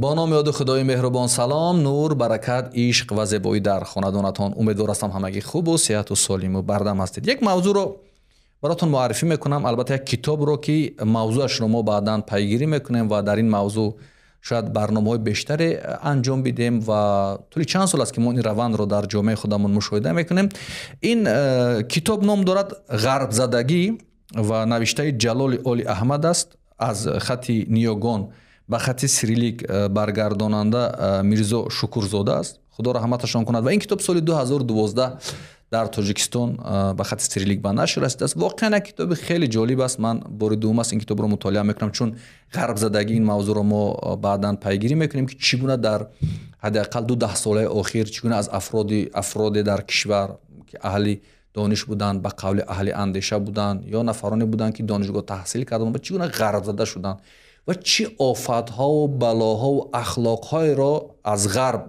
Бо номи ёду Худои меҳрубон. Салом, нур, баракат, ишқ ва зебоӣ дар хонадонатон. Умедвор ҳастам, ҳамагӣ хубу сеҳату солиму бардам ҳастед. Як мавзӯъро баротон муаррифӣ мекунам, албатта як китобро, ки мавзӯашро мо баъдан пайгирӣ мекунем ва дар ин мавзӯъ шояд барномаҳои бештаре анҷом бидем. Ва тӯли чанд сол аст, ки мо ин равандро дар ҷомеаи худамон мушоҳида мекунем. Ин китоб ном дорад «Ғарбзадагӣ» ва навиштаи Ҷалоли Оли Аҳмад аст. Аз хати ниёгон ба хати сирилик баргардонанда Мирзо Шукурзода аст, Худо раҳматашон кунад. Ва ин китоб соли 2012 дар Тоҷикистон ба хати сирилик ба нашр расидааст. Воқеан, як китоби хеле ҷолиб аст. Ман бори дуюм аст, ин китобро мутолиа мекунам, чун ғарбзадагӣ, ин мавзӯъро мо баъдан пайгирӣ мекунем, ки чӣ гуна дар ҳадди ақал ду даҳсолаи охир, чӣ гуна аз афроде дар кишвар, ки аҳли дониш буданд, ба қавли аҳли андеша буданд ё нафароне буданд, ки донишгоҳ таҳсил карданд, ва чӣ гуна ғарбзада шуданд ва чӣ офатҳову балоҳову ахлоқҳоеро аз ғарб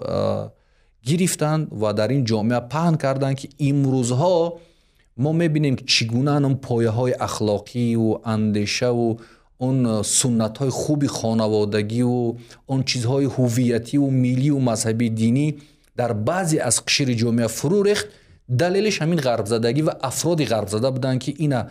гирифтанд ва дар ин ҷомеа паҳн карданд, ки имрӯзҳо мо мебинем, ки чӣ гуна он пояҳои ахлоқиву андешаву он суннатҳои хуби хонаводагиву он чизҳои ҳувиятиву миллию мазҳаби динӣ дар баъзе аз қишри ҷомеа фурӯ рехт. Далелиш ҳамин ғарбзадагӣ ва афроди ғарбзада буданд, ки ина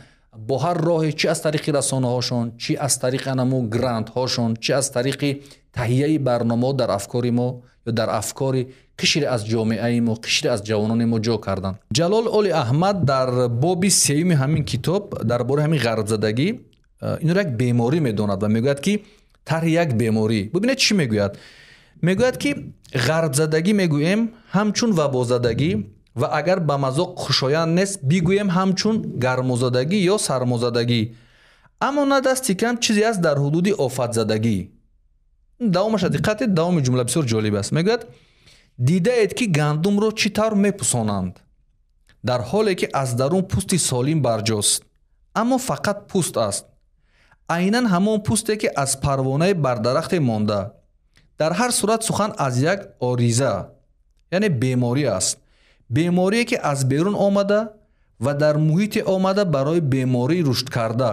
бо ҳар роҳе, чӣ аз тариқи расонаҳошон, чӣ аз тариқи анамо грантҳошон, чӣ аз тариқи таҳияи барномаҳо, дар афкори мо ё дар афкори қишре аз ҷомеаи мо, қишре аз ҷавонони мо ҷо карданд. Ҷалол Оли Аҳмад дар боби сеюми ҳамин китоб дар бораи ҳамин ғарбзадагӣ инро як беморӣ медонад ва мегӯяд, ки тарҳи як беморӣ. Бубинед, чӣ мегӯяд. Мегӯяд, ки ғарбзадагӣ мегӯем ҳамчун вабозадагӣ ва агар ба мазоқ хушоянд нест, бигӯем ҳамчун гармозадагӣ ё сармозадагӣ, аммо на дасти кам чизе аст дар ҳудуди офатзадагӣ. Давомаша диққат дед, давоми ҷумла бисёр ҷолиб аст. Мегӯяд: дидаед, ки гандумро чӣ тавр мепӯсонанд, дар ҳоле ки аз дарун пӯсти солим барҷост, аммо фақат пӯст аст, айнан ҳамон пӯсте, ки аз парвонаи бар дарахте монда. Дар ҳар сурат, сухан аз як ориза, яъне беморӣ аст, беморие, ки аз берун омада ва дар муҳите омада барои беморӣ рушд карда.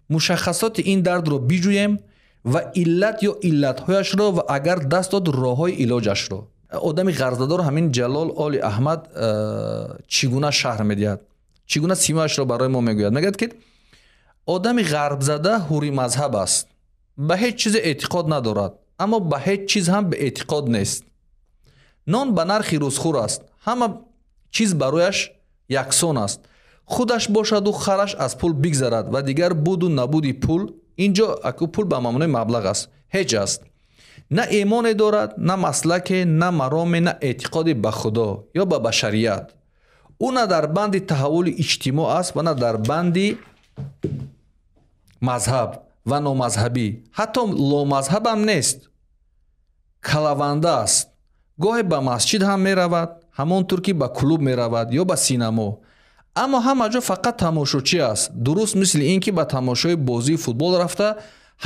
Мушаххасоти ин дардро биҷӯем ва иллат ё иллатҳояшро ва агар даст дод, роҳҳои илоҷашро. Одами ғарбзадаро ҳамин Ҷалол Оли Аҳмад чӣ гуна шарҳ медиҳад, чӣ гуна симояшро барои мо мегӯяд? Мегӯяд, ки одами ғарбзада ҳури мазҳаб аст, ба ҳеҷ чизе эътиқод надорад, аммо ба ҳеҷ чиз ҳам беэътиқод нест. Нон ба нархи рӯзхӯр аст, ҳама чиз барояш яксон аст, худаш бошаду хараш аз пул бигзарад ва дигар буду набуди пул, инҷо аку пул ба маънои маблағ аст, ҳеҷ аст. На имоне дорад, на маслаке, на мароме, на эътиқоде ба Худо ё ба башарият. Ӯ на дар банди таҳаввули иҷтимоъ аст ва на дар банди мазҳаб ва номазҳабӣ, ҳатто ломазҳабам нест. Калаванда аст, гоҳе ба масҷид ҳам меравад, ҳамон тур ки ба клуб меравад ё ба синамо, аммо ҳама ҷо фақат тамошочӣ аст, дуруст мисли ин ки ба тамошои бозии футбол рафта,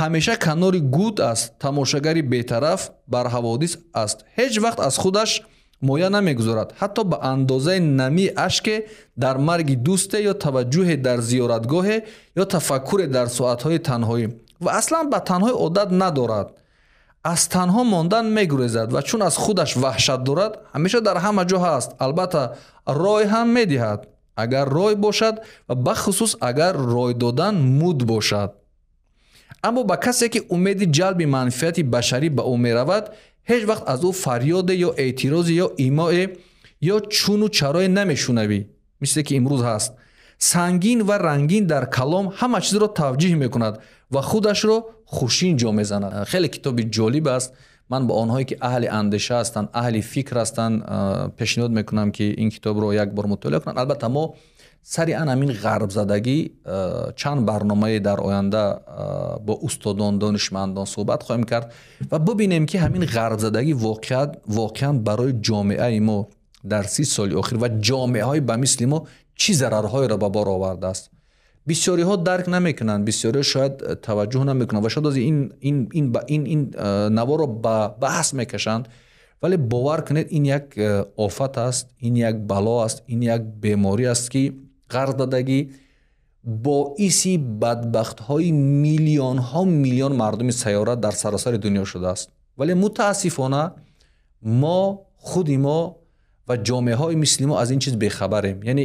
ҳамеша канори гуд аст, тамошогари бетараф бар ҳаводис аст, ҳеҷ вақт аз худаш моя намегузорад, ҳатто ба андозаи намии ашке дар марги дӯсте ё таваҷҷӯҳе дар зиёратгоҳе ё тафаккуре дар соатҳои танҳоӣ. Ва аслан ба танҳоӣ одат надорад, аз танҳо мондан мегурезад ва чун аз худаш ваҳшат дорад, ҳамеша дар ҳама ҷо ҳаст. Албатта, рой ҳам медиҳад, агар рой бошад ва бахусус агар рой додан муд бошад. Аммо ба касе, ки умеди ҷалби манфиати башарӣ ба ӯ меравад, ҳеҷ вақт аз ӯ фарёде ё эътирозе ё имое ё чуну чарое намешунавӣ, мисле ки имрӯз ҳаст. Сангин ва рангин дар калом ҳама чизро тавҷиҳ мекунад ва худашро хушин ҷо мезанад. Хеле китоби ҷолиб аст. Ман ба онҳое, ки аҳли андеша ҳастанд, аҳли фикр ҳастанд, пешниҳод мекунам, ки ин китобро як бор мутолиа кунанд. Албатта, мо сари ан ҳамин ғарбзадагӣ чанд барномае дар оянда бо устодон, донишмандон суҳбат хоҳем кард ва бубинем, ки ҳамин ғарбзадагӣ воқеан барои ҷомеаи мо дар 30 соли охир ва ҷомеаҳои ба мисли мо чӣ зарарҳоеро ба бор овардааст. Бисёриҳо дарк намекунанд, бисёриҳо шояд таваҷҷӯҳ намекунанд ва шояд ин наворо ба баҳс мекашанд, вале бовар кунед, ин як офат аст, ин як бало аст, ин як беморӣ аст, ки ғарбзадагӣ боиси бадбахтҳои миллионҳо миллион мардуми сайёра дар саросари дунё шудааст. Вале мутаассифона мо, худи мо ва ҷомеаҳои мисли мо аз ин чиз бехабарем. Яъне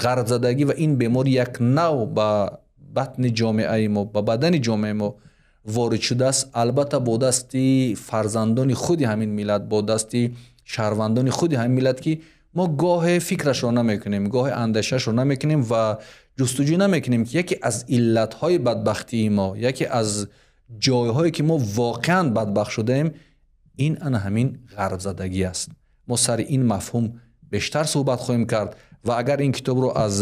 ғарбзадагӣ ва ин беморӣ як нав ба батни ҷомеаи мо, ба бадани ҷомеаи мо ворид шудааст, албатта бо дасти фарзандони худи ҳамин миллат, бо дасти шаҳрвандони худи ҳамин миллат, ки мо гоҳе фикрашро намекунем, гоҳе андешаашро намекунем ва ҷустуҷӯ намекунем, ки яке аз иллатҳои бадбахтии мо, яке аз ҷойҳое ки мо воқеан бадбахт шудаем, ин ана ҳамин ғарбзадагӣ аст. Мо сари ин мафҳум бештар суҳбат хоҳем кард ва агар ин китобро аз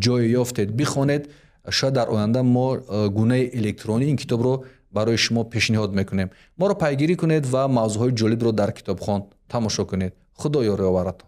ҷое ёфтед, бихонед. Шояд дар оянда мо гунаи электронӣ ин китобро барои шумо пешниҳод мекунем. Моро пайгирӣ кунед ва мавзӯъҳои ҷолибро дар Китобхон тамошо кунед. Худо ёри оваратон.